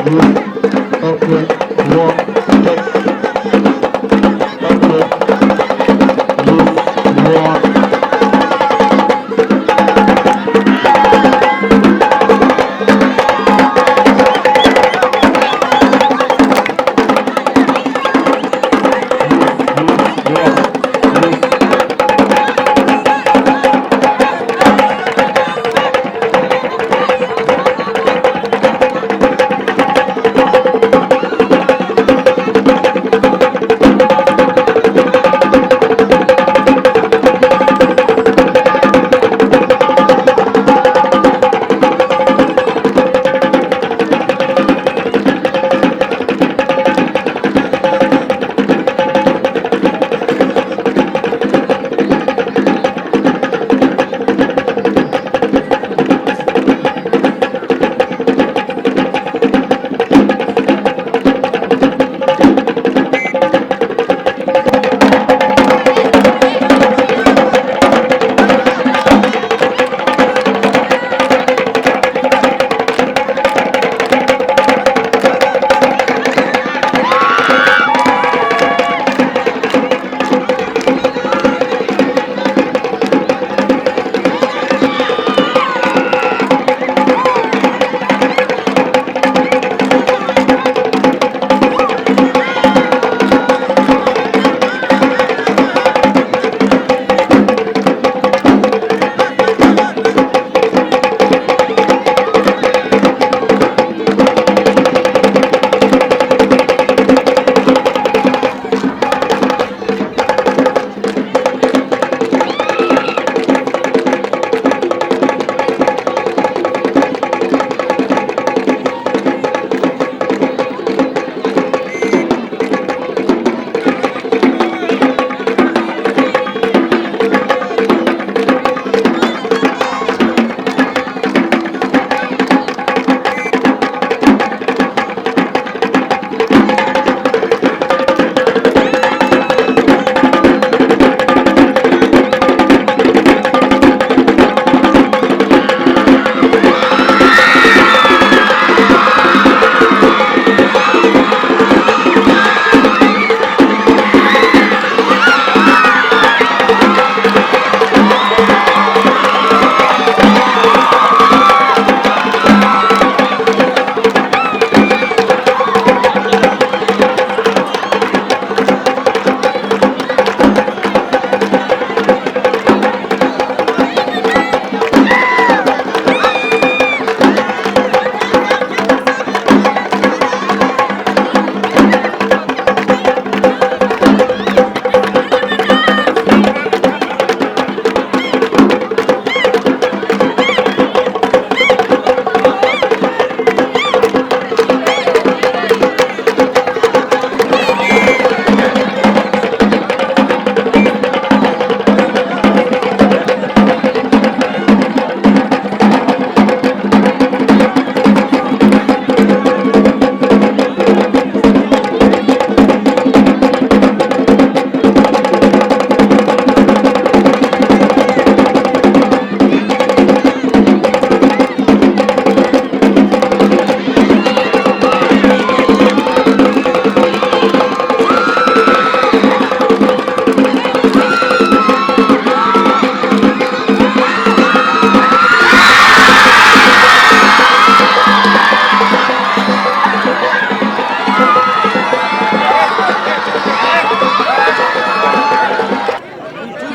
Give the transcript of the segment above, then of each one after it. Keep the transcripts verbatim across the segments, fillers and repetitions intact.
Loose. Upward. Walk. Touch. Upward. Loose. Walk.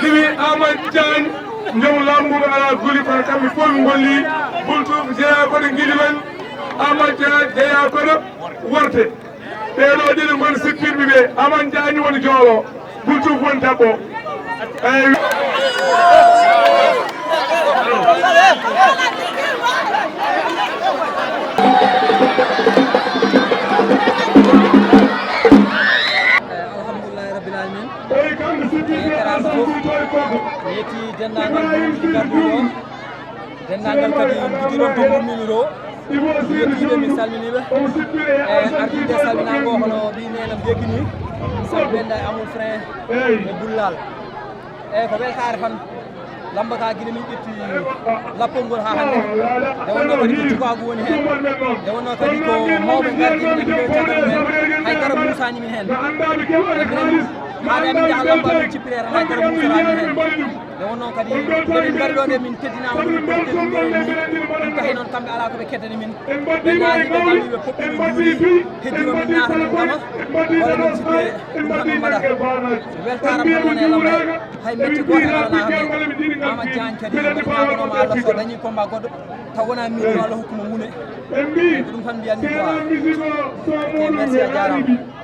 Siwi Amadou Diagne, ñoom lambuɗo ala guli kono kamɓe fof ɓe ngolli. Bultu jeeya koɗo giɗi men. Amadou Diagne jeeya koɗo worte. Ɓeeɗo ɗiɗo ngoni sippirɓe ɓe. Amadou Diagne woni joolo. Bultu woni dabbo. Eyyi. Alhamdulillahi Rabbil Alamin. Eyyi, kamɓe sippirɓe Asan Fuuta e Koko. Yetti denndaangal Ibrahim Sidi Dum. Denndaangal kadi njiɗiiɗon to ngurnimi ɗo. Mi yettiiɓe, min salminiiɓe. E ardiiɓe salminaango hono ɓii neenam Bekini. Salminde amul frein e bullal. Eyyi, ko weltaare tan. Lamba ka gila min ƴetti lappol ngol haa hannde. Nde wonnoo kadi ko cukaagu woni heen. Nde wonnoo kadi ko mawɓe ngardi min e caggal mum heen. Hay dara muusaani min heen. Haa nde min njaha lamba min cippiree tan hay dara muusaani min heen. Nde wonnoo kadi nde min ngari ɗo nde min teddinaama ɗum ko teddinɗo en ni. Ɗum tahi noon kamɓe alaa ko ɓe keddani min. Ɓe naati ɓe ngami ɓe poppi ɓe njuuri. Heddino min naata min ngama. Walla min sikki ɗum tan min mbaɗa. Weltaare am tan woni e lamba he. Hay metti gooto alaa hannde. Ama Diagne kadi ina ñaagonooma Allah so dañii combat goɗɗo taw wonaa min yo Allah hokku mo ngune. Ko ɗum tan mbiyatmi quoi. Ok, merci, a jaaraama.